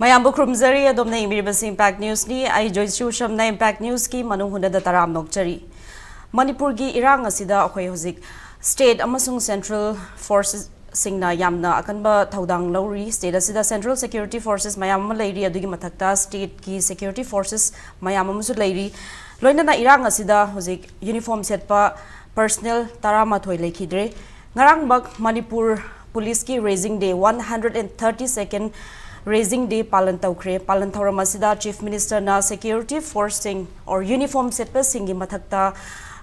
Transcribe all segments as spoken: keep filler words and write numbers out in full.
ꯃꯌꯥꯝꯕꯨ ꯈꯨꯔꯨꯝꯖꯔꯤ꯫ ꯑꯗꯣꯝꯅ ꯌꯦꯡꯕꯤꯔꯤꯕꯁꯤ ꯏꯝꯄꯦꯛ ꯅ꯭ꯌꯨꯁꯅꯤ꯫ ꯑꯩ ꯖꯣꯏꯁ꯭ꯔꯤ ꯎꯁꯝꯅ ꯏꯝꯄꯦꯛ ꯅ꯭ꯌꯨꯁꯀꯤ ꯃꯅꯨꯡ ꯍꯨꯠꯅꯗ ꯇꯔꯥꯝ ꯅꯣꯛꯆꯔꯤ꯫ ꯃꯅꯤꯄꯨꯔꯒꯤ ꯏꯔꯥꯡ ꯑꯁꯤꯗ ꯑꯩꯈꯣꯏ ꯍꯧꯖꯤꯛ ꯁ꯭ꯇꯦꯠ ꯑꯃꯁꯨꯡ ꯁꯦꯟꯇ꯭ꯔꯦꯜ ꯐꯣꯔꯁꯦꯁꯁꯤꯡꯅ ꯌꯥꯝꯅ ꯑꯀꯟꯕ ꯊꯧꯗꯥꯡ ꯂꯧꯔꯤ꯫ ꯁ꯭ꯇꯦꯠ ꯑꯁꯤꯗ ꯁꯦꯟꯇ꯭ꯔꯦꯜ ꯁꯦꯀ꯭ꯌꯨꯔꯤꯇꯤ ꯐꯣꯔꯁꯦꯁ ꯃꯌꯥꯝ ꯑꯃ ꯂꯩꯔꯤ, ꯑꯗꯨꯒꯤ ꯃꯊꯛꯇ ꯁ꯭ꯇꯦꯠꯀꯤ ꯁꯦꯀ꯭ꯌꯨꯔꯤꯇꯤ ꯐꯣꯔꯁꯦꯁ ꯃꯌꯥꯝ ꯑꯃꯁꯨ ꯂꯩꯔꯤ꯫ ꯂꯣꯏꯅꯅ ꯏꯔꯥꯡ ꯑꯁꯤꯗ ꯍꯧꯖꯤꯛ ꯌꯨꯅꯤꯐꯣꯔꯝ ꯁꯦꯠꯄ ꯄꯔꯁꯅꯦꯜ ꯇꯔꯥꯃꯥꯊꯣꯏ ꯂꯩꯈꯤꯗ꯭ꯔꯦ꯫ ꯉꯔꯥꯡꯃꯛ ꯃꯅꯤꯄꯨꯔ ꯄꯨꯂꯤꯁꯀꯤ rising day, one hundred and thirty second rising ꯗꯦ ꯄꯥꯂꯟ ꯇꯧꯈ꯭ꯔꯦ꯫ ꯄꯥꯂꯟ ꯊꯧꯔꯝ ꯑꯁꯤꯗ ꯆꯤꯐ ꯃꯤꯅꯤꯁꯇꯔꯅ ꯁꯦꯀ꯭ꯌꯨꯔꯤꯇꯤ ꯐꯣꯔꯁꯁꯤꯡ ꯑꯣꯔ ꯌꯨꯅꯤꯐꯣꯔꯝ ꯁꯦꯠꯄꯁꯤꯡꯒꯤ ꯃꯊꯛꯇ,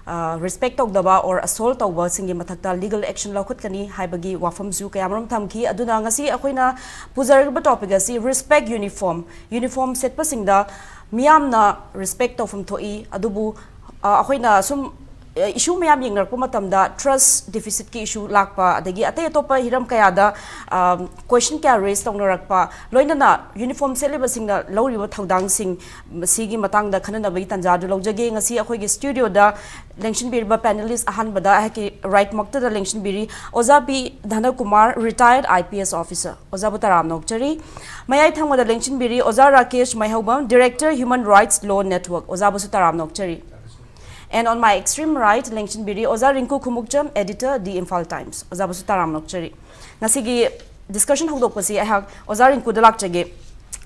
ꯑ, ꯔꯦꯁꯄꯦꯛ ꯇꯧꯗꯕ ꯑꯣꯔ ꯑꯁꯣꯜ ꯇꯧꯕꯁꯤꯡꯒꯤ ꯃꯊꯛꯇ ꯂꯤꯒꯜ ꯑꯦꯛꯁꯟ ꯂꯧꯈꯠꯀꯅꯤ ꯍꯥꯏꯕꯒꯤ ꯋꯥꯐꯝꯁꯨ ꯀꯌꯥꯃꯔꯨꯝ ꯊꯝꯈꯤ꯫ ꯑꯗꯨꯅ ꯉꯁꯤ ꯑꯩꯈꯣꯏꯅ ꯄꯨꯖꯔꯛꯂꯤꯕ ꯇꯣꯄꯤꯛ ꯑꯁꯤ ꯔꯦꯁꯄꯦꯛ ꯌꯨꯅꯤꯐꯣꯔꯝ, ꯌꯨꯅꯤꯐꯣꯔꯝ ꯁꯦꯠꯄꯁꯤꯡꯗ ꯃꯤꯌꯥꯝꯅ ꯔꯦꯁꯄꯦꯛ ꯇꯧꯐꯝ ꯊꯣꯛꯏ, ꯑꯗꯨꯕꯨ, ꯑ, ꯑꯩꯈꯣꯏꯅ ꯁꯨꯝ, ꯑ, ꯏꯁꯨ ꯃꯌꯥꯝ ꯌꯦꯡꯅꯔꯛꯄ ꯃꯇꯝꯗ ꯇ꯭ꯔꯁ ꯗꯤꯐꯤꯁꯤꯠꯀꯤ ꯏꯁꯨ ꯂꯥꯛꯄ, ꯑꯗꯒꯤ ꯑꯇꯩ ꯑꯇꯣꯞꯄ ꯍꯤꯔꯝ ꯀꯌꯥꯗ, ꯑ, ꯀꯣꯏꯁꯟ ꯀꯌꯥ ꯔꯦꯖ ꯇꯧꯅꯔꯛꯄ, ꯂꯣꯏꯅꯅ ꯌꯨꯅꯤꯐꯣꯔꯝ ꯁꯦꯠꯂꯤꯕꯁꯤꯡꯅ ꯂꯧꯔꯤꯕ ꯊꯧꯗꯥꯡꯁꯤꯡ ꯁꯤꯒꯤ ꯃꯇꯥꯡꯗ ꯈꯟꯅꯅꯕꯒꯤ ꯇꯥꯟꯖꯥꯗꯨ ꯂꯧꯖꯒꯦ꯫ ꯉꯁꯤ ꯑꯩꯈꯣꯏꯒꯤ ꯁ꯭ꯇꯨꯗꯤꯑꯣꯗ ꯂꯦꯡꯁꯤꯟꯕꯤꯔꯤꯕ ꯄꯦꯅꯦꯂꯤꯁ ꯑꯍꯥꯟꯕꯗ ꯑꯩꯍꯥꯛꯀꯤ ꯔꯥꯏꯠꯃꯛꯇꯗ ꯂꯦꯡꯁꯤꯟꯕꯤꯔꯤ ꯑꯣꯖꯥ B ꯙꯅꯀꯨꯃꯥꯔ, ꯔꯤꯇꯥꯌꯔꯗ I P S officer. ꯑꯣꯖꯥꯕꯨ ꯇꯔꯥꯝꯅ ꯑꯣꯛꯆꯔꯤ꯫ ꯃꯌꯥꯏ ꯊꯪꯕꯗ ꯂꯦꯡꯁꯤꯟꯕꯤꯔꯤ ꯑꯣꯖꯥ ꯔꯥꯀꯦꯁ ꯃꯩꯍꯧꯕꯝ, ꯗꯤꯔꯦꯛꯇꯔ, ꯍ꯭ꯌꯨꯃꯦꯟ ꯔꯥꯏꯠꯁ ꯂꯣ ꯅꯦꯠꯋꯔꯛ꯫ ꯑꯣꯖꯥꯕꯨꯁꯨ ꯇꯔꯥꯝꯅ ꯑꯣꯛꯆꯔꯤ꯫ And on my extreme right, ꯂꯦꯡꯁꯤꯟꯕꯤꯔꯤ ꯑꯣꯖꯥ ꯔꯤꯡꯀꯨ Khumukcham, editor, The Imphal Times꯫ ꯑꯣꯖꯥꯕꯨꯁꯨ ꯇꯔꯥꯝꯅ ꯑꯣꯛꯆꯔꯤ꯫ ꯉꯁꯤꯒꯤ ꯗꯤꯁꯀꯁꯟ ꯍꯧꯗꯣꯛꯄꯁꯤ ꯑꯩꯍꯥꯛ ꯑꯣꯖꯥ ꯔꯤꯡꯀꯨꯗ ꯂꯥꯛꯆꯒꯦ꯫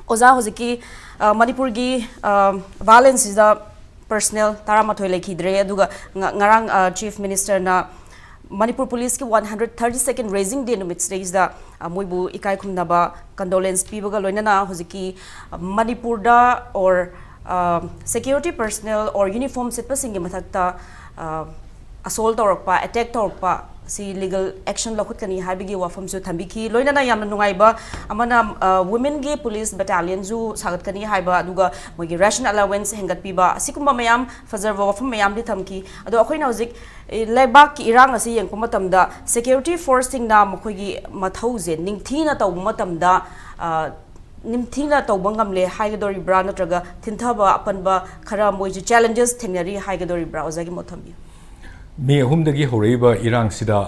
ꯑꯣꯖꯥ, ꯍꯧꯖꯤꯛꯀꯤ, ꯑ, ꯃꯅꯤꯄꯨꯔꯒꯤ, ꯑ, ꯚꯥꯏꯑꯣꯂꯦꯟꯁꯁꯤꯗ ꯄꯔꯁꯅꯦꯜ ꯇꯔꯥꯃꯥꯊꯣꯏ ꯂꯩꯈꯤꯗ꯭ꯔꯦ, ꯑꯗꯨꯒ ꯉ-, ꯉꯔꯥꯡ, ꯑ, ꯆꯤꯐ ꯃꯤꯅꯤꯁꯇꯔꯅ ꯃꯅꯤꯄꯨꯔ ꯄꯨꯂꯤꯁꯀꯤ ꯋꯥꯟ ꯍꯟꯗ꯭ꯔꯦꯠ ꯊꯥꯔꯇꯤ ꯁꯦꯀꯦꯟ ꯔꯦꯖꯤꯡ ꯗꯦ ꯅꯨꯃꯤꯠꯁꯤꯗꯩꯁꯤꯗ, ꯑ, ꯃꯣꯏꯕꯨ ꯏꯀꯥꯏ ꯈꯨꯝꯅꯕ ꯀꯟꯗꯣꯂꯦꯟꯁ ꯄꯤꯕꯒ ꯂꯣꯏꯅꯅ ꯍꯧꯖꯤꯛꯀꯤ, ꯑ, ꯃꯅꯤꯄꯨꯔꯗ ꯑꯣꯔ, ꯑ, ꯁꯦꯀ꯭ꯌꯨꯔꯤꯇꯤ ꯄꯔꯁꯅꯦꯜ ꯑꯣꯔ ꯌꯨꯅꯤꯐꯣꯔꯝ ꯁꯦꯠꯄꯁꯤꯡꯒꯤ ꯃꯊꯛꯇ, ꯑ, ꯑꯁꯣꯜ ꯇꯧꯔꯛꯄ, ꯑꯦꯇꯦꯛ ꯇꯧꯔꯛꯄ ꯁꯤ ꯂꯤꯒꯜ ꯑꯦꯛꯁꯟ ꯂꯧꯈꯠꯀꯅꯤ ꯍꯥꯏꯕꯒꯤ ꯋꯥꯐꯝꯁꯨ ꯊꯝꯕꯤꯈꯤ꯫ ꯂꯣꯏꯅꯅ ꯌꯥꯝꯅ ꯅꯨꯡꯉꯥꯏꯕ ꯑꯃꯅ, ꯑ, ꯋꯨꯃꯦꯟꯒꯤ ꯄꯨꯂꯤꯁ ꯕꯦꯇꯥꯂꯤꯌꯟꯁꯨ ꯁꯥꯒꯠꯀꯅꯤ ꯍꯥꯏꯕ, ꯑꯗꯨꯒ ꯃꯣꯏꯒꯤ ꯔꯦꯁꯟ ꯑꯂꯥꯋꯦꯟꯁ ꯍꯦꯟꯒꯠꯄꯤꯕ, ꯑꯁꯤꯒꯨꯝꯕ ꯃꯌꯥꯝ ꯐꯖꯔꯕ ꯋꯥꯐꯝ ꯃꯌꯥꯝꯗꯤ ꯊꯝꯈꯤ꯫ ꯑꯗꯣ ꯑꯩꯈꯣꯏꯅ ꯍꯧꯖꯤꯛ, ꯑꯦ, ꯂꯩꯕꯥꯛꯀꯤ ꯏꯔꯥꯡ ꯑꯁꯤ ꯌꯦꯡꯉꯛꯄ ꯃꯇꯝꯗ ꯁꯦꯀ꯭ꯌꯨꯔꯤꯇꯤ ꯐꯣꯔꯁꯁꯤꯡꯅ ꯃꯈꯣꯏꯒꯤ ꯃꯊꯧꯁꯦ ꯅꯤꯡꯊꯤꯅ ꯇꯧꯕ ꯃꯇꯝꯗ, ꯑ, ꯅꯤꯡꯊꯤꯅ ꯇꯧꯕ ꯉꯝꯂꯦ ꯍꯥꯏꯒꯗꯧꯔꯤꯕ꯭ꯔꯥ, ꯅꯠꯇ꯭ꯔꯒ ꯊꯤꯟꯊꯕ ꯑꯄꯟꯕ ꯈꯔ ꯃꯣꯏꯁꯨ ꯆꯦꯂꯦꯟꯖꯦꯁ ꯊꯦꯡꯅꯔꯤ ꯍꯥꯏꯒꯗꯧꯔꯤꯕ꯭ꯔꯥ? ꯑꯣꯖꯥꯒꯤ ꯃꯣꯠ ꯊꯝꯕꯤꯌꯨ꯫ ꯃꯦ ꯑꯍꯨꯝꯗꯒꯤ ꯍꯧꯔꯛꯏꯕ ꯏꯔꯥꯡꯁꯤꯗ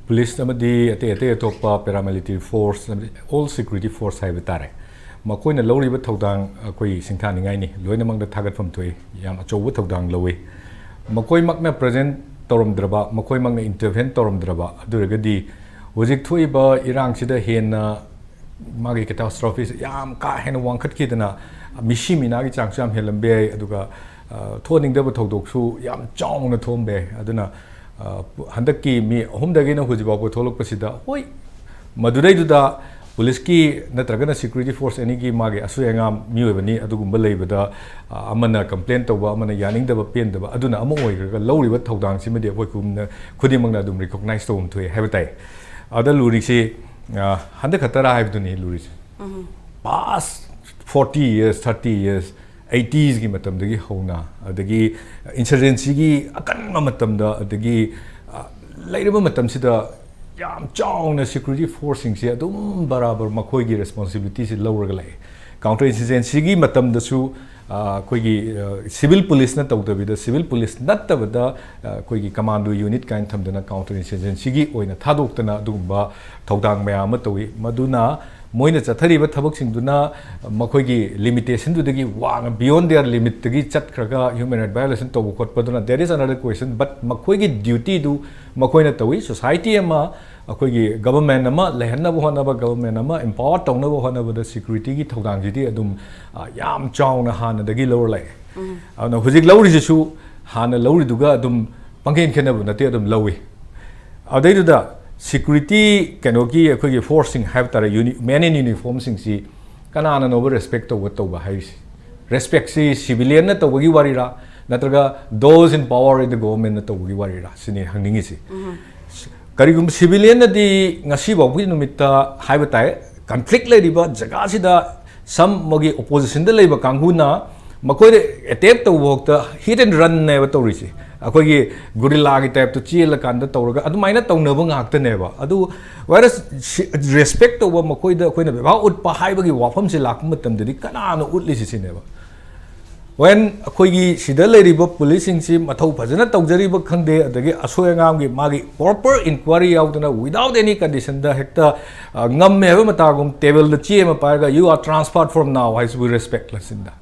ꯄꯨꯂꯤꯁ ꯑꯃꯗꯤ ꯑꯇꯩ ꯑꯇꯩ ꯑꯇꯣꯞꯄ ꯄꯦꯔꯥꯃꯤꯂꯤꯇꯔꯤ ꯐꯣꯔꯁ ꯑꯃꯗꯤ ꯑꯣꯜ ꯁꯦꯀ꯭ꯌꯨꯔꯤꯇꯤ ꯐꯣꯔꯁ ꯍꯥꯏꯕ ꯇꯥꯔꯦ, ꯃꯈꯣꯏꯅ ꯂꯧꯔꯤꯕ ꯊꯧꯗꯥꯡ ꯑꯩꯈꯣꯏ ꯁꯤꯡꯊꯥꯅꯤꯡꯉꯥꯏꯅꯤ꯫ ꯂꯣꯏꯅꯃꯛꯅ ꯊꯥꯒꯠꯐꯝ ꯊꯣꯛꯏ꯫ ꯌꯥꯝ ꯑꯆꯧꯕ ꯊꯧꯗꯥꯡ ꯂꯧꯏ꯫ ꯃꯈꯣꯏꯃꯛꯅ present ꯇꯧꯔꯝꯗ꯭ꯔꯕ, ꯃꯈꯣꯏꯃꯛꯅ intervene ꯇꯧꯔꯝꯗ꯭ꯔꯕ, ꯑꯗꯨ ꯑꯣꯏꯔꯒꯗꯤ ꯍꯧꯖꯤꯛ ꯊꯣꯛꯏꯕ ꯏꯔꯥꯡꯁꯤꯗ ꯍꯦꯟꯅ ꯃꯥꯒꯤ catastrophe ꯁꯦ ꯌꯥꯝ ꯀꯥ ꯍꯦꯟꯅ ꯋꯥꯡꯈꯠꯈꯤꯗꯅ ꯃꯤꯁꯤ ꯃꯤꯅꯥꯒꯤ ꯆꯥꯡꯁꯨ ꯌꯥꯝ ꯍꯦꯜꯂꯝꯕ ꯌꯥꯏ꯫ ꯑꯗꯨꯒ, ꯑ, ꯊꯣꯛꯍꯟꯅꯤꯡꯗꯕ ꯊꯧꯗꯣꯛꯁꯨ ꯌꯥꯝ ꯆꯥꯎꯅ ꯊꯣꯛꯑꯝꯕ ꯌꯥꯏ꯫ ꯑꯗꯨꯅ, ꯑ, ꯍꯟꯗꯛꯀꯤ ꯃꯤ ꯑꯍꯨꯝꯗꯒꯤꯅ ꯍꯧꯖꯤꯛ ꯐꯥꯎꯕ ꯊꯣꯛꯂꯛꯄꯁꯤꯗ, ꯍꯣꯏ, ꯃꯗꯨꯗꯩꯗꯨꯗ ꯄꯨꯂꯤꯁꯀꯤ ꯅꯠꯇ꯭ꯔꯒꯅ security force ꯑꯅꯤꯒꯤ ꯃꯥꯒꯤ ꯑꯁꯣꯏ ꯑꯉꯥꯝ ꯃꯤꯑꯣꯏꯕꯅꯤ꯫ ꯑꯗꯨꯒꯨꯝꯕ ꯂꯩꯕꯗ, ꯑ, ꯑꯃꯅ complain ꯇꯧꯕ, ꯑꯃꯅ ꯌꯥꯅꯤꯡꯗꯕ, ꯄꯦꯟꯗꯕ, ꯑꯗꯨꯅ ꯑꯃ ꯑꯣꯏꯈ꯭ꯔꯒ ꯂꯧꯔꯤꯕ ꯊꯧꯗꯥꯡꯁꯤꯃꯗꯤ ꯑꯩꯈꯣꯏ ꯈꯨꯗꯤꯡꯃꯛꯅ, ꯈꯨꯗꯤꯡꯃꯛꯅ ꯑꯗꯨꯝ recognize ꯇꯧꯐꯝ ꯊꯣꯛꯑꯦ ꯍꯥꯏꯕ ꯇꯥꯏ꯫ ꯑꯗ ꯂꯨꯔꯤꯁꯤ, ꯑ, ꯍꯟꯗꯛ ꯈꯛꯇꯔꯥ ꯍꯥꯏꯕꯗꯨꯅꯤ ꯂꯨꯔꯤꯁꯤ꯫ Past forty years, thirty years, eighties ꯀꯤ ꯃꯇꯝꯗꯒꯤ ꯍꯧꯅ, ꯑꯗꯒꯤ insurgency ꯒꯤ ꯑꯀꯟꯕ ꯃꯇꯝꯗ, ꯑꯗꯒꯤ, ꯑ, ꯂꯩꯔꯕ ꯃꯇꯝꯁꯤꯗ ꯌꯥꯝ ꯆꯥꯎꯅ security force ꯁꯤꯡꯁꯦ ꯑꯗꯨꯝ ꯕꯔꯥꯕꯔ ꯃꯈꯣꯏꯒꯤ responsibility ꯁꯤ ꯂꯧꯔꯒ ꯂꯥꯛꯑꯦ꯫ Counter insurgency ꯒꯤ ꯃꯇꯝꯗꯁꯨ, ꯑ, ꯑꯩꯈꯣꯏꯒꯤ, ꯑ, civil police ꯅ ꯇꯧꯗꯕꯤꯗ, civil police ꯅꯠꯇꯕꯗ, ꯑ, ꯑꯩꯈꯣꯏꯒꯤ commando unit ꯀꯥꯏꯅ ꯊꯝꯗꯅ counter insurgency ꯒꯤ ꯑꯣꯏꯅ ꯊꯥꯗꯣꯛꯇꯅ ꯑꯗꯨꯒꯨꯝꯕ ꯊꯧꯗꯥꯡ ꯃꯌꯥꯝ ꯑꯃ ꯇꯧꯏ꯫ ꯃꯗꯨꯅ ꯃꯣꯏꯅ ꯆꯠꯊꯔꯤꯕ ꯊꯕꯛꯁꯤꯡꯗꯨꯅ ꯃꯈꯣꯏꯒꯤ limitation ꯗꯨꯗꯒꯤ ꯋꯥꯡꯅ, beyond their limit ꯇꯒꯤ ꯆꯠꯈ꯭ꯔꯒ human right violation ꯇꯧꯕ ꯈꯣꯠꯄꯗꯨꯅ, that is another question, but ꯃꯈꯣꯏꯒꯤ duty ꯗꯨ ꯃꯈꯣꯏꯅ ꯇꯧꯏ꯫ Society ꯑꯃ, ꯑꯩꯈꯣꯏꯒꯤ government ꯑꯃ ꯂꯩꯍꯟꯅꯕ ꯍꯣꯠꯅꯕ, government ꯑꯃ empower ꯇꯧꯅꯕ ꯍꯣꯠꯅꯕꯗ security ꯒꯤ ꯊꯧꯗꯥꯡꯁꯤꯗꯤ ꯑꯗꯨꯝ, ꯑ, ꯌꯥꯝ ꯆꯥꯎꯅ ꯍꯥꯟꯅꯗꯒꯤ ꯂꯧꯔ ꯂꯥꯛꯑꯦ꯫ ꯑꯗꯨꯅ ꯍꯧꯖꯤꯛ ꯂꯧꯔꯤꯁꯤꯁꯨ ꯍꯥꯟꯅ ꯂꯧꯔꯤꯗꯨꯒ ꯑꯗꯨꯝ ꯄꯪꯈꯦꯟ ꯈꯦꯠꯅꯕ ꯅꯠꯇꯦ, ꯑꯗꯨꯝ ꯂꯧꯏ꯫ ꯑꯗꯩꯗꯨꯗ security ꯀꯩꯅꯣꯒꯤ ꯑꯩꯈꯣꯏꯒꯤ force ꯁꯤꯡ ꯍꯥꯏꯕ ꯇꯥꯔꯦ, uni-, man in uniform ꯁꯤꯡꯁꯤ ꯀꯅꯥꯅꯅꯣꯕ respect ꯇꯧꯕ, ꯇꯧꯕ ꯍꯥꯏꯔꯤꯁꯤ? Respect ꯁꯤ civilian ꯅ ꯇꯧꯕꯒꯤ ꯋꯥꯔꯤꯔꯥ, ꯅꯠꯇ꯭ꯔꯒ those in power in the government ꯅ ꯇꯧꯕꯒꯤ ꯋꯥꯔꯤꯔꯥ? ꯁꯤꯅꯤ ꯍꯪꯅꯤꯡꯉꯤꯁꯤ꯫ ꯀꯔꯤꯒꯨꯝꯕ civilian ꯅꯗꯤ ꯉꯁꯤ ꯐꯥꯎꯕꯒꯤ ꯅꯨꯃꯤꯠꯇ ꯍꯥꯏꯕ ꯇꯥꯏ, conflict ꯂꯩꯔꯤꯕ ꯖꯒꯥꯁꯤꯗ some ꯃꯣꯏꯒꯤ opposition ꯗ ꯂꯩꯕ ꯀꯥꯡꯕꯨꯅ ꯃꯈꯣꯏꯗ attack ꯇꯧꯕ ꯐꯥꯎꯗ hit and run ꯅꯦꯕ ꯇꯧꯔꯤꯁꯦ꯫ ꯑꯩꯈꯣꯏꯒꯤ guerrilla ꯒꯤ type ꯇ ꯆꯦꯜꯂꯀꯥꯟꯗ ꯇꯧꯔꯒ ꯑꯗꯨꯃꯥꯏꯅ ꯇꯧꯅꯕ ꯉꯥꯛꯇꯅꯦꯕ꯫ ꯑꯗꯨ whereas ꯁꯤ-, respect ꯇꯧꯕ, ꯃꯈꯣꯏꯗ ꯑꯩꯈꯣꯏꯅ ꯕꯦꯕꯥꯔ ꯎꯠꯄ ꯍꯥꯏꯕꯒꯤ ꯋꯥꯐꯝꯁꯦ ꯂꯥꯛꯄ ꯃꯇꯝꯗꯗꯤ ꯀꯅꯥꯅ ꯎꯠꯂꯤꯁꯤ ꯁꯤꯅꯦꯕ꯫ When ꯑꯩꯈꯣꯏꯒꯤ ꯁꯤꯗ ꯂꯩꯔꯤꯕ ꯄꯨꯂꯤꯁꯁꯤꯡꯁꯤ ꯃꯊꯧ ꯐꯖꯅ ꯇꯧꯖꯔꯤꯕ ꯈꯪꯗꯦ, ꯑꯗꯒꯤ ꯑꯁꯣꯏ ꯑꯉꯥꯝꯒꯤ ꯃꯥꯒꯤ proper inquiry ꯌꯥꯎꯗꯅ without any conditionꯗ ꯍꯦꯛꯇ ꯑ, ꯉꯝꯃꯦ ꯍꯥꯏꯕ ꯃꯇꯥꯒꯨꯝ ꯇꯦꯕꯜꯗ ꯆꯦ ꯑꯃ ꯄꯥꯏꯔꯒ "You are transferred from now" ꯍꯥꯏꯁꯤꯕꯨ respectlessꯅꯤꯗ꯫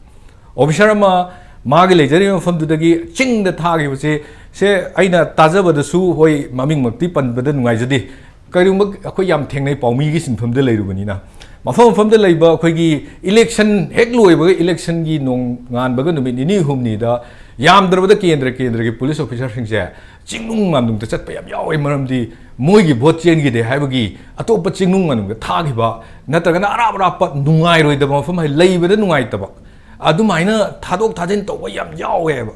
ꯑꯣꯐꯤꯁꯥꯔ ꯑꯃ ꯃꯥꯒꯤ ꯂꯩꯖꯔꯤꯕ ꯃꯐꯝꯗꯨꯗꯒꯤ ꯆꯤꯡꯗ ꯊꯥꯈꯤꯕꯁꯦ, ꯁꯦ ꯑꯩꯅ ꯇꯥꯖꯕꯗꯁꯨ, ꯍꯣꯏ, ꯃꯃꯤꯡꯃꯛꯇꯤ ꯄꯟꯕꯗ ꯅꯨꯡꯉꯥꯏꯖꯗꯦ, ꯀꯔꯤꯒꯨꯝꯕ ꯑꯩꯈꯣꯏ ꯌꯥꯝ ꯊꯦꯡꯅꯩ, ꯄꯥꯎꯃꯤꯒꯤ ꯁꯤꯟꯐꯝꯗ ꯂꯩꯔꯨꯕꯅꯤꯅ꯫ ꯃꯐꯝ ꯃꯐꯝꯗ ꯂꯩꯕ ꯑꯩꯈꯣꯏꯒꯤ election ꯍꯦꯛ ꯂꯣꯏꯕꯒ electionꯒꯤ ꯅꯣꯡꯉꯥꯟꯕꯒ ꯅꯨꯃꯤꯠ ꯅꯤꯅꯤ ꯍꯨꯝꯅꯤꯗ ꯌꯥꯝꯗ꯭ꯔꯕꯗ ꯀꯦꯟꯗ꯭ꯔ ꯀꯦꯟꯗ꯭ꯔꯒꯤ ꯄꯨꯂꯤꯁ ꯑꯣꯐꯤꯁꯥꯔꯁꯤꯡꯁꯦ ꯆꯤꯡꯅꯨꯡ ꯃꯥꯅꯨꯡꯗ ꯆꯠꯄ ꯌꯥꯝ ꯌꯥꯎꯋꯦ꯫ ꯃꯔꯝꯗꯤ ꯃꯣꯏꯒꯤ ꯚꯣꯠ ꯆꯦꯟꯈꯤꯗꯦ ꯍꯥꯏꯕꯒꯤ ꯑꯇꯣꯞꯄ ꯆꯤꯡꯅꯨꯡ ꯃꯥꯅꯨꯡꯗ ꯊꯥꯈꯤꯕ, ꯅꯠꯇ꯭ꯔꯒꯅ ꯑꯔꯥꯞ ꯑꯔꯥꯞꯄ ꯅꯨꯡꯉꯥꯏꯔꯣꯏꯗꯕ ꯃꯐꯝ, ꯍꯥꯏ ꯂꯩꯕꯗ ꯅꯨꯡꯉꯥꯏꯇꯕ, ꯑꯗꯨꯃꯥꯏꯅ ꯊꯥꯗꯣꯛ ꯊꯥꯖꯤꯟ ꯇꯧꯕ ꯌꯥꯝ ꯌꯥꯎꯋꯦꯕ꯫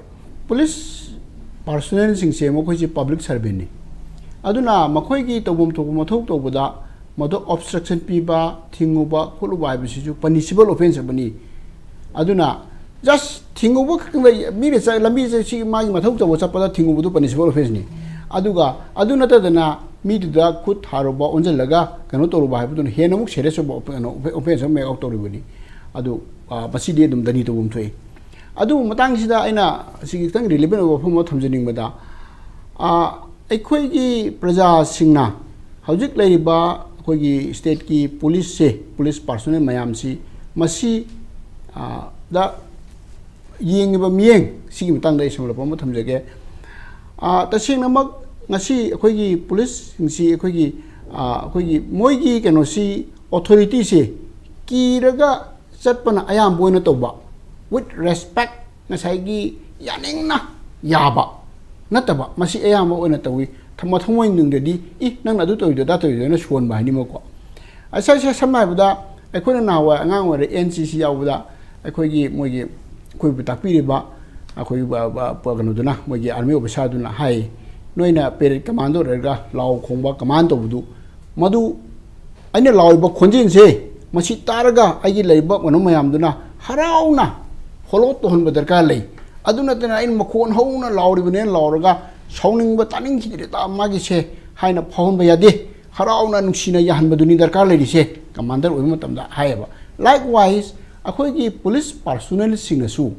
ꯄꯨꯂꯤꯁ personnelꯁꯤꯡꯁꯦ ꯃꯈꯣꯏꯁꯦ public servantꯅꯤ꯫ ꯑꯗꯨꯅ ꯃꯈꯣꯏꯒꯤ ꯇꯧꯐꯝ ꯊꯣꯛꯄ ꯃꯊꯧ ꯇꯧꯕꯗ ꯃꯗꯨ obstruction ꯄꯤꯕ, ꯊꯤꯡꯉꯨꯕ ꯈꯣꯠꯂꯨꯕ ꯍꯥꯏꯕꯁꯤꯁꯨ punishable offence ꯑꯃꯅꯤ꯫ ꯑꯗꯨꯅ just ꯊꯤꯡꯉꯨꯕ ꯈꯛꯇꯪꯗ, ꯃꯤꯅ ꯆ- ꯂꯝꯕꯤ ꯆ- ꯁꯤ ꯃꯥꯒꯤ ꯃꯊꯧ ꯇꯧꯕ ꯆꯠꯄꯗ ꯊꯤꯡꯉꯨꯕꯗꯨ punishable offenceꯅꯤ꯫ ꯑꯗꯨꯒ ꯑꯗꯨ ꯅꯠꯇꯗꯅ ꯃꯤꯗꯨꯗ ꯈꯨꯠ ꯊꯥꯔꯨꯕ, ꯑꯣꯟꯁꯤꯜꯂꯒ ꯀꯩꯅꯣ ꯇꯧꯔꯨꯕ ꯍꯥꯏꯕꯗꯨꯅ ꯍꯦꯟꯅ ꯑꯃꯨꯛ serious ꯑꯣꯏꯕ ꯑꯣꯐ- ꯀꯩꯅꯣ, offence ꯑꯃ make out ꯇꯧꯔꯤꯕꯅꯤ꯫ ꯑꯗꯨ ꯑ, ꯃꯁꯤꯗꯤ ꯑꯗꯨꯝ ꯗꯟꯗꯤ ꯇꯧꯐꯝ ꯊꯣꯛꯏ꯫ ꯑꯗꯨꯕꯨ ꯃꯇꯥꯡꯁꯤꯗ ꯑꯩꯅ ꯁꯤꯒꯤ ꯈꯤꯇꯪ relevant ꯑꯣꯏꯕ ꯋꯥꯐꯝ ꯑꯃ ꯊꯝꯖꯅꯤꯡꯕꯗ, ꯑ, ꯑꯩꯈꯣꯏꯒꯤ ꯄ꯭ꯔꯖꯥꯁꯤꯡꯅ ꯍꯧꯖꯤꯛ ꯂꯩꯔꯤꯕ ꯑꯩꯈꯣꯏꯒꯤ stateꯀꯤ ꯄꯨꯂꯤꯁꯁꯦ, ꯄꯨꯂꯤꯁ personnel ꯃꯌꯥꯝꯁꯤ, ꯃꯁꯤ, ꯑ, ꯗ ꯌꯦꯡꯉꯤꯕ ꯃꯤꯠꯌꯦꯡ ꯁꯤꯒꯤ ꯃꯇꯥꯡꯗ ꯑꯩ ꯁꯝꯂꯞꯄ ꯑꯃ ꯊꯝꯖꯒꯦ꯫ ꯑ, ꯇꯁꯦꯡꯅꯃꯛ ꯉꯁꯤ ꯑꯩꯈꯣꯏꯒꯤ ꯄꯨꯂꯤꯁꯁꯤꯡꯁꯤ ꯑꯩꯈꯣꯏꯒꯤ, ꯑ, ꯑꯩꯈꯣꯏꯒꯤ ꯃꯣꯏꯒꯤ ꯀꯩꯅꯣꯁꯤ, authorityꯁꯦ ꯀꯤꯔꯒ ꯆꯠꯄꯅ ꯑꯌꯥꯝꯕ ꯑꯣꯏꯅ ꯇꯧꯕ, with respect, ꯉꯁꯥꯏꯒꯤ ꯌꯥꯅꯤꯡꯅ ꯌꯥꯕ ꯅꯠꯇꯕ, ꯃꯁꯤ ꯑꯌꯥꯝꯕ ꯑꯣꯏꯅ ꯇꯧꯏ꯫ ꯊ- ꯃꯊꯃꯣꯏꯅꯨꯡꯗꯗꯤ, "ꯏ, ꯅꯪꯅ ꯑꯗꯨ ꯇꯧꯔꯤꯗꯣ, ꯑꯗꯥ ꯇꯧꯔꯤꯗꯣꯅ" ꯁꯣꯟꯕ ꯍꯥꯏꯅꯤꯡꯕꯀꯣ꯫ ꯑꯁ, ꯑꯁ, ꯁꯝꯅ ꯍꯥꯏꯔꯕꯗ, ꯑꯩꯈꯣꯏꯅ ꯅꯍꯥꯟꯋꯥꯏ ꯑꯉꯥꯡ ꯑꯣꯏꯔꯤꯉꯩ NCC ꯌꯥꯎꯕꯗ ꯑꯩꯈꯣꯏꯒꯤ, ꯃꯣꯏꯒꯤ, ꯑꯩꯈꯣꯏꯕꯨ ꯇꯥꯛꯄꯤꯔꯤꯕ ꯑꯩꯈꯣꯏꯒꯤ ꯕ- ꯕ- ꯕ- ꯀꯩꯅꯣꯗꯨꯅ, ꯃꯣꯏꯒꯤ army officerꯗꯨꯅ ꯍꯥꯏ, "ꯅꯣꯏꯅ parade command ꯑꯣꯏꯔꯒ ꯂꯥꯎ ꯈꯣꯡꯕ, command ꯇꯧꯕꯗꯨ, ꯃꯗꯨ ꯑꯩꯅ ꯂꯥꯎꯔꯤꯕ ꯈꯣꯟꯖꯦꯜꯁꯦ, ꯃꯁꯤ ꯇꯥꯔꯒ ꯑꯩꯒꯤ ꯂꯩꯔꯤꯕ ꯀꯩꯅꯣ ꯃꯌꯥꯝꯗꯨꯅ ꯍꯔꯥꯎꯅ follow ꯇꯧꯍꯟꯕ ꯗꯔꯀꯥꯔ ꯂꯩ꯫ ꯑꯗꯨ ꯅꯠꯇꯅ ꯑꯩꯅ ꯃꯈꯣꯟ ꯍꯧꯅ ꯂꯥꯎꯔꯤꯕꯅꯦꯅ ꯂꯥꯎꯔꯒ ꯁꯥꯎꯅꯤꯡꯕ, ꯇꯥꯅꯤꯡꯈꯤꯗ꯭ꯔꯦꯗ ꯃꯥꯒꯤꯁꯦ" ꯍꯥꯏꯅ ꯐꯥꯎꯍꯟꯕ ꯌꯥꯗꯦ꯫ ꯍꯔꯥꯎꯅ ꯅꯨꯡꯁꯤꯅ ꯌꯥꯍꯟꯕꯗꯨꯅꯤ ꯗꯔꯀꯥꯔ ꯂꯩꯔꯤꯁꯦ commander ꯑꯣꯏꯕ ꯃꯇꯝꯗ ꯍꯥꯏꯌꯦꯕ꯫ Likewise, ꯑꯩꯈꯣꯏꯒꯤ ꯄꯨꯂꯤꯁ personnelꯁꯤꯡꯅꯁꯨ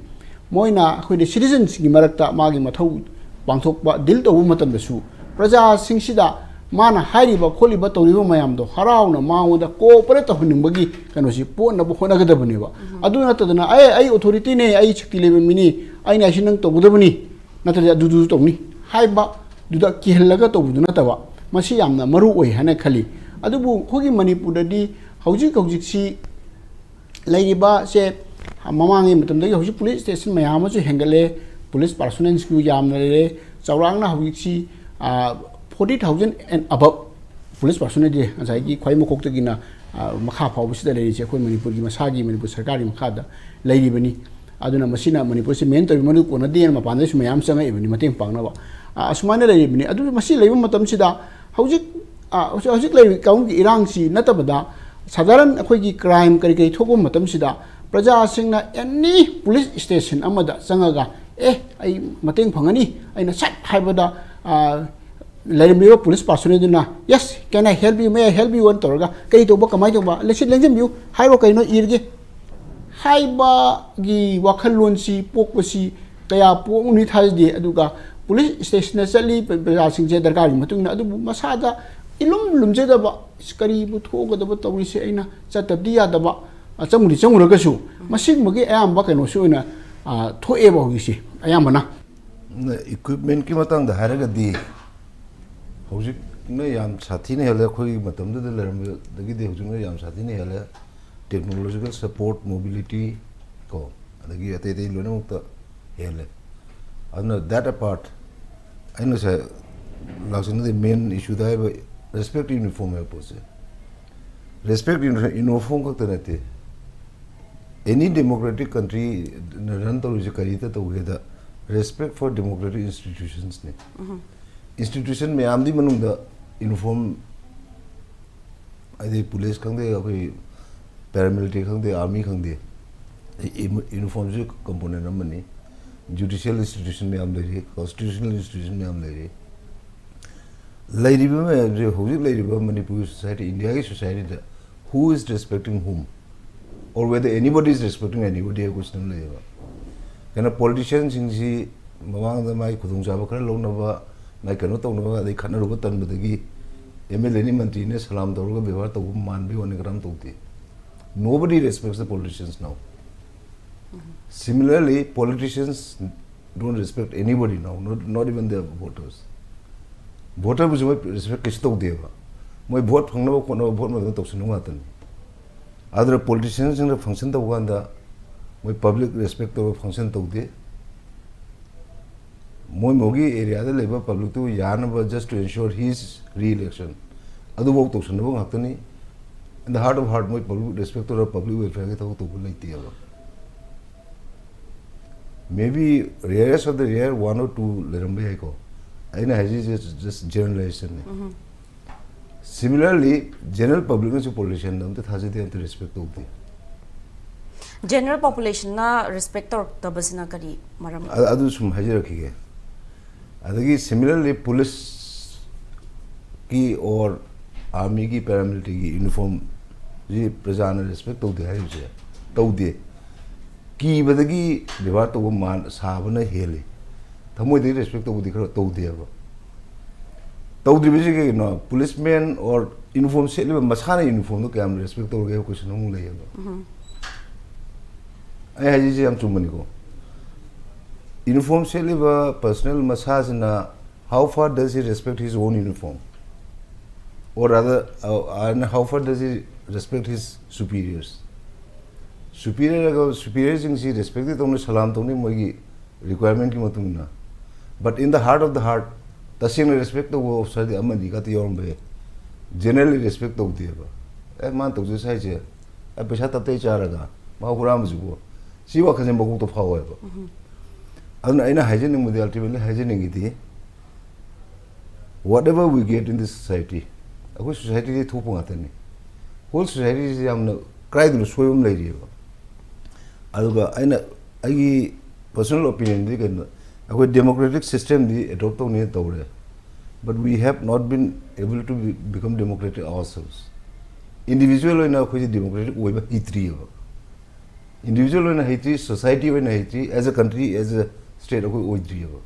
ꯃꯣꯏꯅ ꯑꯩꯈꯣꯏꯗꯤ ꯁꯤꯇꯤꯖꯟꯁꯤꯡꯒꯤ ꯃꯔꯛꯇ ꯃꯥꯒꯤ ꯃꯊꯧ ꯄꯥꯡꯊꯣꯛꯄ, ꯗꯤꯜ ꯇꯧꯕ ꯃꯇꯝꯗꯁꯨ ꯄ꯭ꯔꯖꯥꯁꯤꯡꯁꯤꯗ ꯃꯥꯅ ꯍꯥꯏꯔꯤꯕ ꯈꯣꯠꯂꯤꯕ ꯇꯧꯔꯤꯕ ꯃꯌꯥꯝꯗꯣ ꯍꯔꯥꯎꯅ ꯃꯉꯣꯟꯗ ꯀꯣꯑꯣꯄꯔꯦꯠ ꯇꯧꯍꯟꯅꯤꯡꯕꯒꯤ ꯀꯩꯅꯣꯁꯤ ꯄꯣꯛꯅꯕ ꯍꯣꯠꯅꯒꯗꯕꯅꯦꯕ꯫ ꯑꯗꯨ ꯅꯠꯇꯗꯅ, "ꯑꯦ, ꯑꯩ ꯑꯣꯊꯣꯔꯤꯇꯤꯅꯦ, ꯑꯩ ꯁꯛꯇꯤ ꯂꯩꯕ ꯃꯤꯅꯤ, ꯑꯩꯅ ꯑꯁꯤ ꯅꯪ ꯇꯧꯒꯗꯕꯅꯤ, ꯅꯠꯇ꯭ꯔꯗꯤ ꯑꯗꯨꯗꯨꯁꯨ ꯇꯧꯅꯤ" ꯍꯥꯏꯕꯗꯨꯗ ꯀꯤꯍꯜꯂꯒ ꯇꯧꯕꯗꯨ ꯅꯠꯇꯕ, ꯃꯁꯤ ꯌꯥꯝꯅ ꯃꯔꯨ ꯑꯣꯏ ꯍꯥꯏꯅ ꯈꯜꯂꯤ꯫ ꯑꯗꯨꯕꯨ ꯑꯩꯈꯣꯏꯒꯤ ꯃꯅꯤꯄꯨꯔꯗꯗꯤ ꯍꯧꯖꯤꯛ ꯍꯧꯖꯤꯛꯁꯤ ꯂꯩꯔꯤꯕꯁꯦ, ꯃꯃꯥꯡꯒꯤ ꯃꯇꯝꯗꯒꯤ ꯍꯧꯖꯤꯛ ꯄꯨꯂꯤꯁ ꯁ꯭ꯇꯦꯁꯟ ꯃꯌꯥꯝ ꯑꯃꯁꯨ ꯍꯦꯟꯒꯠꯂꯦ, ꯄꯨꯂꯤꯁ ꯄꯥꯔꯁꯣꯅꯦꯜꯁꯨ ꯌꯥꯝꯅ ꯂꯩꯔꯦ꯫ ꯆꯥꯎꯔꯥꯛꯅ ꯍꯧꯖꯤꯛꯁꯤ, forty thousand and above police ꯄꯥꯔꯁꯣꯅꯦꯜꯁꯦ ꯉꯁꯥꯏꯒꯤ ꯈ꯭ꯋꯥꯏ ꯃꯀꯣꯛꯇꯒꯤꯅ, ꯑ, ꯃꯈꯥ ꯐꯥꯎꯕꯁꯤꯗ ꯂꯩꯔꯤꯁꯦ ꯑꯩꯈꯣꯏ ꯃꯅꯤꯄꯨꯔꯒꯤ ꯃꯁꯥꯒꯤ, ꯃꯅꯤꯄꯨꯔ ꯁꯔꯀꯥꯔꯒꯤ ꯃꯈꯥꯗ ꯂꯩꯔꯤꯕꯅꯤ꯫ ꯑꯗꯨꯅ ꯃꯁꯤꯅ ꯃꯅꯤꯄꯨꯔꯁꯤ ꯃꯦꯟ ꯇꯧꯔꯤꯕ ꯃꯗꯨ ꯀꯣꯟꯅꯗꯦꯅ ꯃꯄꯥꯟꯗꯁꯨ ꯃꯌꯥꯝ ꯆꯪꯉꯛꯏꯕꯅꯤ ꯃꯇꯦꯡ ꯄꯥꯡꯅꯕ꯫ ꯑ, ꯑꯁꯨꯃꯥꯏꯅ ꯂꯩꯔꯤꯕꯅꯤ꯫ ꯑꯗꯨ ꯃꯁꯤ ꯂꯩꯕ ꯃꯇꯝꯁꯤꯗ ꯍꯧꯖꯤꯛ, ꯑ, ꯍꯧꯖꯤꯛ, ꯍꯧꯖꯤꯛ ꯂꯩꯔꯤꯕ ꯀꯥꯡꯕꯨꯒꯤ ꯏꯔꯥꯡꯁꯤ ꯅꯠꯇꯕꯗ ꯁꯥꯙꯥꯔꯟ ꯑꯩꯈꯣꯏꯒꯤ ꯀ꯭ꯔꯥꯏꯝ ꯀꯔꯤ ꯀꯔꯤ ꯊꯣꯛꯄ ꯃꯇꯝꯁꯤꯗ ꯄ꯭ꯔꯖꯥꯁꯤꯡꯅ ꯑꯦꯅꯤ ꯄꯨꯂꯤꯁ ꯁ꯭ꯇꯦꯁꯟ ꯑꯃꯗ ꯆꯪꯉꯒ, "ꯑꯦ, ꯑꯩ ꯃꯇꯦꯡ ꯐꯪꯒꯅꯤ" ꯑꯩꯅ ꯁꯠ ꯍꯥꯏꯕꯗ, ꯑ, ꯂꯩꯔꯝꯃꯤꯕ police ꯄꯥꯔꯁꯣꯅꯦꯜꯗꯨꯅ, "Yes, can I help you? May I help you?" ꯑꯅ ꯇꯧꯔꯒ, "ꯀꯔꯤ ꯇꯧꯕ, ꯀꯃꯥꯏꯅ ꯇꯧꯕ? ꯂꯩꯁꯤꯜ ꯂꯦꯡꯁꯤꯟꯕꯤꯌꯨ, ꯍꯥꯏꯔꯣ, ꯀꯩꯅꯣ ꯏꯔꯒꯦ" ꯍꯥꯏꯕꯒꯤ ꯋꯥꯈꯜꯂꯣꯟꯁꯤ ꯄꯣꯛꯄꯁꯤ ꯀꯌꯥ ꯄꯣꯛꯅꯤ ꯊꯥꯖꯗꯦ꯫ ꯑꯗꯨꯒ ꯄꯨꯂꯤꯁ ꯁ꯭ꯇꯦꯁꯟꯗ ꯆꯠꯂꯤ, ꯄ꯭ꯔꯖꯥꯁꯤꯡꯁꯦ ꯗꯔꯀꯥꯔꯒꯤ ꯃꯇꯨꯡ ꯏꯟꯅ, ꯑꯗꯨꯕꯨ ꯃꯁꯥꯗ ꯏꯂꯨꯝ ꯂꯨꯝꯖꯗꯕ, "ꯀꯔꯤꯕꯨ ꯊꯣꯛꯀꯗꯕ ꯇꯧꯔꯤꯁꯦ, ꯑꯩꯅ ꯆꯠꯇꯕꯗꯤ ꯌꯥꯗꯕ", ꯑ, ꯆꯪꯕꯨꯗꯤ ꯆꯪꯉꯨꯔꯒꯁꯨ, ꯃꯁꯤꯒꯨꯝꯕꯒꯤ ꯑꯌꯥꯝꯕ ꯀꯩꯅꯣꯁꯤ ꯑꯣꯏꯅ, ꯑ, ꯊꯣꯛꯑꯦꯕ ꯍꯧꯖꯤꯛꯁꯦ ꯑꯌꯥꯝꯕꯅ꯫ ꯏꯀ꯭ꯋꯤꯞꯃꯦꯟꯀꯤ ꯃꯇꯥꯡꯗ ꯍꯥꯏꯔꯒꯗꯤ, ꯍꯧꯖꯤꯛꯅ ꯌꯥꯝ ꯁꯥꯊꯤꯅ ꯍꯦꯜꯂꯦ꯫ ꯑꯩꯈꯣꯏꯒꯤ ꯃꯇꯝꯗꯨꯗ ꯂꯩꯔꯝꯕꯗꯒꯤꯗꯤ ꯍꯧꯖꯤꯛꯅ ꯌꯥꯝ ꯁꯥꯊꯤꯅ ꯍꯦꯜꯂꯦ꯫ ꯇꯦꯛꯅꯣꯂꯣꯖꯤꯀꯦꯜ ꯁꯄꯣꯔꯠ, ꯃꯣꯕꯤꯂꯤꯇꯤ ꯀꯣ, ꯑꯗꯒꯤ ꯑꯇꯩ ꯑꯇꯩ ꯂꯣꯏꯅꯃꯛꯇ ꯍꯦꯜꯂꯦ꯫ ꯑꯗꯨꯅ, that apart, ꯑꯩꯅ ꯉꯁꯥꯏ ꯂꯥꯛꯆꯅꯤꯡꯉꯤꯗꯤ ꯃꯦꯟ ꯏꯁꯨꯗ ꯍꯥꯏꯕ ꯔꯦꯁꯄꯦꯛ ꯌꯨꯅꯤꯐꯣꯔꯝ ꯍꯥꯏꯕ ꯄꯣꯠꯁꯦ꯫ ꯔꯦꯁꯄꯦꯛ ꯌꯨꯅꯤꯐꯣꯔꯝ ꯈꯛꯇ ꯅꯠꯇꯦ, ꯑꯦꯅꯤ ꯗꯦꯃꯣꯀ꯭ꯔꯦꯇꯤꯛ ꯀꯟꯇ꯭ꯔꯤꯅ ꯔꯟ ꯇꯧꯔꯤꯁꯦ ꯀꯔꯤꯗ ꯇꯧꯒꯦꯗ, ꯔꯦꯁꯄꯦꯛ ꯐꯣꯔ ꯗꯦꯃꯣꯀ꯭ꯔꯦꯇꯤꯛ ꯏꯟꯁꯇꯤꯇ꯭ꯌꯨꯁꯟꯁꯅꯤ꯫ ꯏꯟꯁꯇꯤꯇ꯭ꯌꯨꯁꯟ ꯃꯌꯥꯝꯗꯤ ꯃꯅꯨꯡꯗ ꯌꯨꯅꯤꯐꯣꯔꯝ, ꯍꯥꯏꯗꯤ ꯄꯨꯂꯤꯁ ꯈꯪꯗꯦ, ꯑꯩꯈꯣꯏ ꯄꯦꯔꯥꯃꯤꯂꯤꯇꯔꯤ ꯈꯪꯗꯦ, ꯑꯥꯔꯃꯤ ꯈꯪꯗꯦ, ꯌꯨꯅꯤꯐꯣꯔꯝꯁꯨ ꯀꯝꯄꯣꯅꯦꯟ ꯑꯃꯅꯤ꯫ ꯖꯨꯗꯤꯁꯤꯌꯦꯜ ꯏꯟꯁꯇꯤꯇ꯭ꯌꯨꯁꯟ ꯃꯌꯥꯝ ꯂꯩꯔꯤ, ꯀꯣꯟꯁꯇꯤꯇ꯭ꯌꯨꯁꯅꯦꯜ ꯏꯟꯁꯇꯤꯇ꯭ꯌꯨꯁꯟ ꯃꯌꯥꯝ ꯂꯩꯔꯤ꯫ ꯂꯩꯔꯤꯕ ꯃꯌꯥꯝꯁꯦ, ꯍꯧꯖꯤꯛ ꯂꯩꯔꯤꯕ ꯃꯅꯤꯄꯨꯔꯒꯤ ꯁꯣꯁꯥꯏꯇꯤ, ꯏꯟꯗꯤꯌꯥꯒꯤ ꯁꯣꯁꯥꯏꯇꯤꯗ, who is respecting whom? Or whether anybody is respecting anybody ꯍꯥꯏꯕ ꯀꯣꯏꯁꯟ ꯑꯃ ꯂꯩꯌꯦꯕ꯫ ꯀꯩꯅꯣ, ꯄꯣꯂꯤꯇꯤꯁꯤꯌꯥꯟꯁꯤꯡꯁꯤ ꯃꯃꯥꯡꯗ ꯃꯥꯒꯤ ꯈꯨꯗꯣꯡꯆꯥꯕ ꯈꯔ ꯂꯧꯅꯕ, ꯃꯥꯒꯤ ꯀꯩꯅꯣ ꯇꯧꯅꯕ, ꯑꯗꯩ ꯈꯠꯅꯔꯨꯕ ꯇꯟꯕꯗꯒꯤ ꯑꯦꯝ ꯑꯦꯜ ꯑꯦꯅꯤ ꯃꯟꯇ꯭ꯔꯤꯅ ꯁꯂꯥꯝ ꯇꯧꯔꯒ ꯕꯦꯕꯥꯔ ꯇꯧꯕ ꯃꯥꯟꯕꯒꯤ ꯋꯥꯅꯤ, ꯀꯔꯝ ꯇꯧꯗꯦ? Nobody respects the politicians now. Similarly, politicians don't respect anybody now, not, not even their voters. ꯚꯣꯇꯔꯕꯨꯁꯨ ꯃꯣꯏ ꯔꯦꯁꯄꯦꯛ ꯀꯩꯁꯨ ꯇꯧꯗꯦꯕ꯫ ꯃꯣꯏ ꯚꯣꯠ ꯐꯪꯅꯕ ꯈꯣꯠꯅꯕ ꯚꯣꯠ ꯃꯇꯝꯗ ꯇꯧꯁꯤꯟꯅꯕ ꯉꯥꯛꯇꯅꯤ꯫ ꯑꯗꯨꯅ ꯄꯣꯂꯤꯇꯤꯁꯤꯌꯥꯟꯁꯤꯡꯅ ꯐꯪꯁꯟ ꯇꯧꯕ ꯀꯥꯟꯗ ꯃꯣꯏ ꯄꯕ꯭ꯂꯤꯛ ꯔꯦꯁꯄꯦꯛ ꯇꯧꯔꯒ ꯐꯪꯁꯟ ꯇꯧꯗꯦ꯫ ꯃꯣꯏ ꯃꯣꯏꯒꯤ ꯑꯦꯔꯤꯌꯥꯗ ꯂꯩꯕ ꯄꯕ꯭ꯂꯤꯛꯇꯨ ꯌꯥꯅꯕ, just to ensure his re-election, ꯑꯗꯨꯐꯥꯎ ꯇꯧꯁꯟꯅꯕ ꯉꯥꯛꯇꯅꯤ꯫ In the heart of heart, ꯃꯣꯏ ꯄꯕ꯭ꯂꯤꯛ ꯔꯦꯁꯄꯦꯛ ꯇꯧꯔꯒ ꯄꯕ꯭ꯂꯤꯛ ꯋꯦꯜꯐꯤꯌꯥꯔꯒꯤ ꯊꯕꯛ ꯇꯧꯕ ꯂꯩꯇꯦꯕ꯫ Maybe rarest of the rare, one or two ꯂꯩꯔꯝꯕ ꯌꯥꯏꯀꯣ꯫ ꯑꯩꯅ ꯍꯥꯏꯖꯔꯤꯁꯦ just generalization ꯅꯤ꯫ Similarly, general ꯄꯕ꯭ꯂꯤꯛꯅꯁꯨ ꯄꯣꯂꯤꯇꯤꯁꯤꯌꯥꯟꯗ ꯑꯝꯇ ꯊꯥꯖꯗꯦ, ꯑꯝꯇ ꯔꯦꯁꯄꯦꯛ ꯇꯧꯗꯦ꯫ ꯖꯦꯅꯔꯦꯜ ꯄꯣꯄꯨꯂꯦꯁꯟꯅ ꯔꯦꯁꯄꯦꯛ ꯇꯧꯔꯛꯇꯕꯁꯤꯅ ꯀꯔꯤ ꯃꯔꯝ? ꯑ-, ꯑꯗꯨ ꯁꯨꯝ ꯍꯥꯏꯖꯔꯛꯈꯤꯒꯦ꯫ ꯑꯗꯒꯤ similarly, ꯄꯨꯂꯤꯁꯀꯤ or ꯑꯥꯔꯃꯤꯒꯤ, ꯄꯦꯔꯥꯃꯤꯂꯤꯇꯔꯤꯒꯤ ꯌꯨꯅꯤꯐꯣꯔꯝꯁꯤ ꯄ꯭ꯔꯖꯥꯅ ꯔꯦꯁꯄꯦꯛ ꯇꯧꯗꯦ ꯍꯥꯏꯔꯤꯕꯁꯦ ꯇꯧꯗꯦ꯫ ꯀꯤꯕꯗꯒꯤ ꯕꯦꯕꯥꯔ ꯇꯧꯕ ꯃꯥꯟ ꯁꯥꯕꯅ ꯍꯦꯜꯂꯤ꯫ ꯊꯃꯣꯏꯗꯒꯤ ꯔꯦꯁꯄꯦꯛ ꯇꯧꯕꯗꯤ ꯈꯔ ꯇꯧꯗꯦꯕ꯫ ꯇꯧꯗ꯭ꯔꯤꯕꯁꯤ ꯀꯩꯒꯤꯅꯣ? ꯄꯨꯂꯤꯁꯃꯦꯟ or ꯌꯨꯅꯤꯐꯣꯔꯝ ꯁꯦꯠꯂꯤꯕ ꯃꯁꯥꯅ ꯌꯨꯅꯤꯐꯣꯔꯝꯗꯣ ꯀꯌꯥꯝ ꯔꯦꯁꯄꯦꯛ ꯇꯧꯔꯒꯦ ꯍꯥꯏꯕ ꯀꯣꯏꯁꯟ ꯑꯃꯨꯛ ꯂꯩꯌꯦꯕ꯫ ꯑꯩ ꯍꯥꯏꯖꯔꯤꯁꯦ ꯌꯥꯝ ꯆꯨꯝꯕꯅꯤꯀꯣ꯫ ꯌꯨꯅꯤꯐꯣꯔꯝ ꯁꯦꯠꯂꯤꯕ personal ꯃꯁꯥꯁꯤꯅ, how far does he respect his own uniform? Or rather, uh, and how far does he respect his superiors? ꯁꯨꯄꯤꯔꯤꯌꯔꯒ, ꯁꯨꯄꯤꯔꯤꯌꯔꯁꯤꯡꯁꯤ ꯔꯦꯁꯄꯦꯛꯇꯤ ꯇꯧꯅꯤ, ꯁꯂꯥꯝ ꯇꯧꯅꯤ ꯃꯣꯏꯒꯤ ꯔꯤꯀ꯭ꯋꯥꯌꯔꯃꯦꯟꯠꯀꯤ ꯃꯇꯨꯡ ꯏꯟꯅ꯫ But in the heart of the heart, ꯇꯁꯦꯡꯅ ꯔꯦꯁꯄꯦꯛ ꯇꯧꯕ ꯑꯣꯐꯤꯁꯥꯔꯗꯤ ꯑꯃꯅꯤ ꯈꯛꯇ ꯌꯥꯎꯔꯝꯕ ꯌꯥꯏ꯫ ꯖꯦꯅꯔꯦꯜꯂꯤ ꯔꯦꯁꯄꯦꯛ ꯇꯧꯗꯦꯕ꯫ ꯑꯦ, ꯃꯥꯅ ꯇꯧꯖꯁꯦ ꯍꯥꯏꯁꯦ, ꯑꯦ, ꯄꯩꯁꯥ ꯇꯞꯇꯩ ꯆꯥꯔꯒ ꯃꯥ ꯍꯨꯔꯥꯟꯕꯁꯤꯕꯨ, ꯁꯤ ꯋꯥꯈꯜꯁꯦ ꯃꯀꯣꯛꯇ ꯐꯥꯎꯋꯦꯕ꯫ ꯑꯗꯨꯅ ꯑꯩꯅ ꯍꯥꯏꯖꯅꯤꯡꯕꯗꯤ, ꯑꯜꯇꯤꯃꯦꯠꯂꯤ ꯍꯥꯏꯖꯅꯤꯡꯉꯤꯗꯤ, whatever we get in this society, ꯑꯩꯈꯣꯏ ꯁꯣꯁꯥꯏꯇꯤꯗꯤ ꯊꯣꯛꯄ ꯉꯥꯛꯇꯅꯤ꯫ ꯍꯣꯜ ꯁꯣꯁꯥꯏꯇꯤꯁꯤ ꯌꯥꯝꯅ ꯀꯗꯥꯏꯗꯅꯣ ꯁꯣꯏꯕ ꯑꯃ ꯂꯩꯔꯤꯑꯕ꯫ ꯑꯗꯨꯒ ꯑꯩꯅ, ꯑꯩꯒꯤ ꯄꯔꯁꯣꯅꯦꯜ ꯑꯣꯄꯤꯅꯤꯌꯟꯗꯤ ꯀꯩꯅꯣ, ꯑꯩꯈꯣꯏ ꯗꯦꯃꯣꯀ꯭ꯔꯦꯇꯤꯛ ꯁꯤꯁꯇꯦꯝꯗꯤ ꯑꯦꯗꯣꯞ ꯇꯧꯅꯤ ꯇꯧꯔꯦ, but we have not been able to be, become democratic ourselves. Individual ꯑꯣꯏꯅ ꯑꯩꯈꯣꯏꯁꯦ ꯗꯦꯃꯣꯀ꯭ꯔꯦꯇꯤꯛ ꯑꯣꯏꯕ ꯍꯩꯇ꯭ꯔꯤꯑꯕ꯫ ꯏꯟꯗꯤꯕꯤꯖꯨꯋꯦꯜ ꯑꯣꯏꯅ ꯍꯩꯇ꯭ꯔꯤ, ꯁꯣꯁꯥꯏꯇꯤ ꯑꯣꯏꯅ ꯍꯩꯇ꯭ꯔꯤ, as a country, as a state ꯑꯩꯈꯣꯏ ꯑꯣꯏꯗ꯭ꯔꯤꯑꯕ꯫